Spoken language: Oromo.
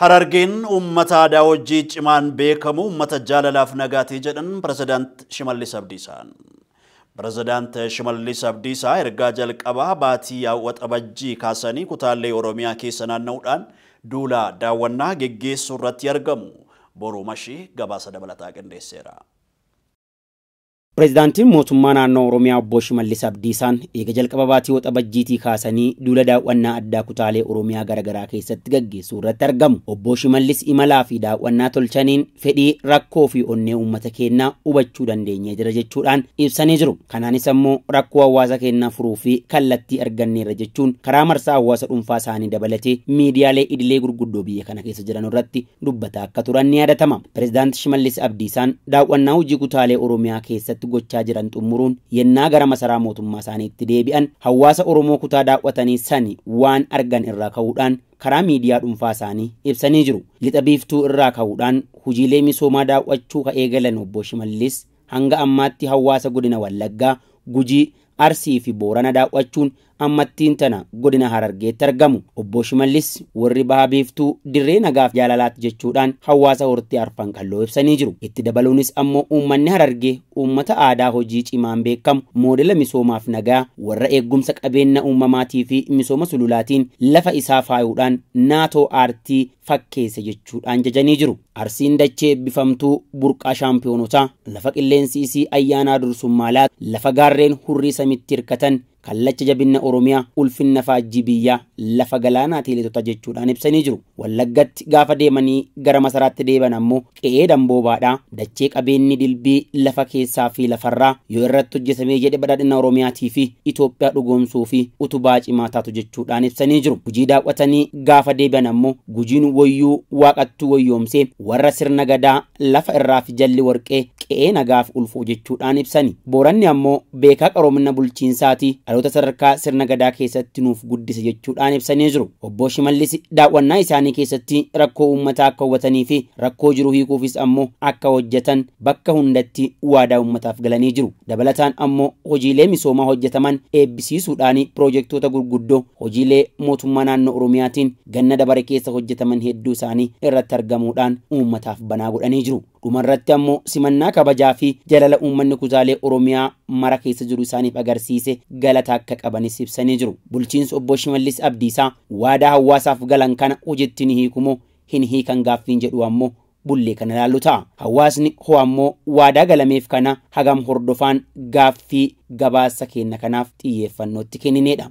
Harargeen uummata aadaa hojii cimaan beekamu, uummata jaalalaaf nagaatii jedhan Pirezidaant Shimallis Abdiisaan. Pirezidaant Shimallis Abdiisaa ergaa jalqabaa baatii Waxabajjii kaasanii kutaalee Oromiyaa keessa naanna'uudhaan duula daawwannaa geggeessuu irratti argamu. Boruu Mashii gabaasa dabalataa qindeesseera. Pireezidaantiin mootummaa naannoo Oromiyaa Obbo Shimallis Abdiisaan eega jalqaba baatii Waxabajjiitii kaasanii duula daawwannaa addaa kutaalee Oromiyaa garaagaraa keessatti gaggeessuu irratti argamu. Obbo Shimallis imalaa fi daawwannaa tolchaniin fedhii, rakkoo fi onnee uummata keenyaa hubachuu dandeenyee jira jechuudhaan ibsanii jiru. Kanaanis ammoo rakkoo hawaasa keenyaa furuu fi kallattii arganneerra jechuun karaa marsaa hawaasa dhuunfaa isaanii dabalatee miidiyaalee idilee gurguddoo biyya kana keessa jiran irratti dubbataa akka turan ni yaadatama. Pireezidaanti Shimallis Abdiisaan daawwannaa hojii kutaalee Oromiyaa keessatti gochaa jiran xumuruun yennaa gara masaraa mootummaa isaaniitti deebi'an, hawaasa Oromoo kutaa daawwatanii sani waan argan irraa ka'uudhaan karaa miidiyaa dhuunfaa isaanii ibsanii jiru. Lixa Biiftuu irraa ka'uudhaan hojiilee misoomaa daawwachuu ka eegalan Obbo Shimallis hanga ammaatti hawaasa godina Wallaggaa, Gujii, Arsii fi Boorana daawwachuun ammattiin tana godina Harargeetti argamu. Obbo Shimallis warri Baha Biiftuu dirree nagaaf jaalalaatti jechuudhaan hawaasa hortee Arfan Qalloo ibsanii jiru. Itti dabaluunis ammoo uummanni Harargee uummata aadaa hojii cimaan beekamu, moodela misoomaaf nagaa, warra eegumsa qabeenya uumamaatii fi misooma sululaatiin lafa isaa faayuudhaan naatoo aartii fakkeesse jechuudhaan jajanii jiru. Arsiin dachee eebbifamtuu, burqaa shaampiyonotaa, lafa qilleensi isii ayyaanaa dursummaa laatu, lafa gaarreen hurrii samitti hirkatan, kallacha jabina Oromiyaa, ulfinna faajjii biyyaa, lafa galaanaa atileetota jechuudhaan ibsanii jiru. Wallaggatti gaafa deemanii gara masaraatti deeban ammoo qe'ee damboobaadhaa, dachee qabeenyi dilbii lafa keessaa fi lafarraa yoo irratti hojjetamee jedhe badhaadhina Oromiyaatii fi Itoophiyaa dhugoomsuu fi utubaa cimaa taatu jechuudhaan ibsanii jiru. Gujii daawwatanii gaafa deebi'an ammoo Gujiin wayyuu waaqattuu wayyoomsee warra sirna gadaa lafa irraa fi jalli warqee, qe'ee nagaaf ulfoo jechuudhaan ibsani. Booranni ammoo beekaa qaroomina bulchiinsaati, dhaloota sadarkaa sirna gadaa keessatti nuuf guddise jechuudhaan ibsanii jiru. Obbo Shimallis daawwannaa isaanii keessatti rakkoo uummataa akka hubatanii fi rakkoo jiru hiikuufis ammoo akka hojjetan bakka hundatti waadaa uummataaf galanii jiru. Dabalataan ammoo hojiilee misoomaa hojjetaman eebbisiisuudhaan piroojektota gurguddoo hojiilee mootummaa naannoo Oromiyaatiin ganna dabare keessa hojjetaman hedduu isaanii irratti argamuudhaan uummataaf banaa godhanii jiru. Dhumarratti ammoo simannaa kabajaa fi jaalala uummanni kutaalee Oromiyaa mara keessa jiru isaaniif agarsiise galata akka qabanis ibsanii jiru. Bulchiinsi Obbo Shimallis Abdiisaa waadaa hawaasaaf galan kana hojiitti ni hiikumoo hin hiikan gaaffiin jedhu ammoo bullee kana ilaallu ta'a. Hawaasni hoo ammoo waadaa galameef kana hagam hordofaan gaaffii gabaasa kenna kanaaf xiyyeeffannootti kenninedha.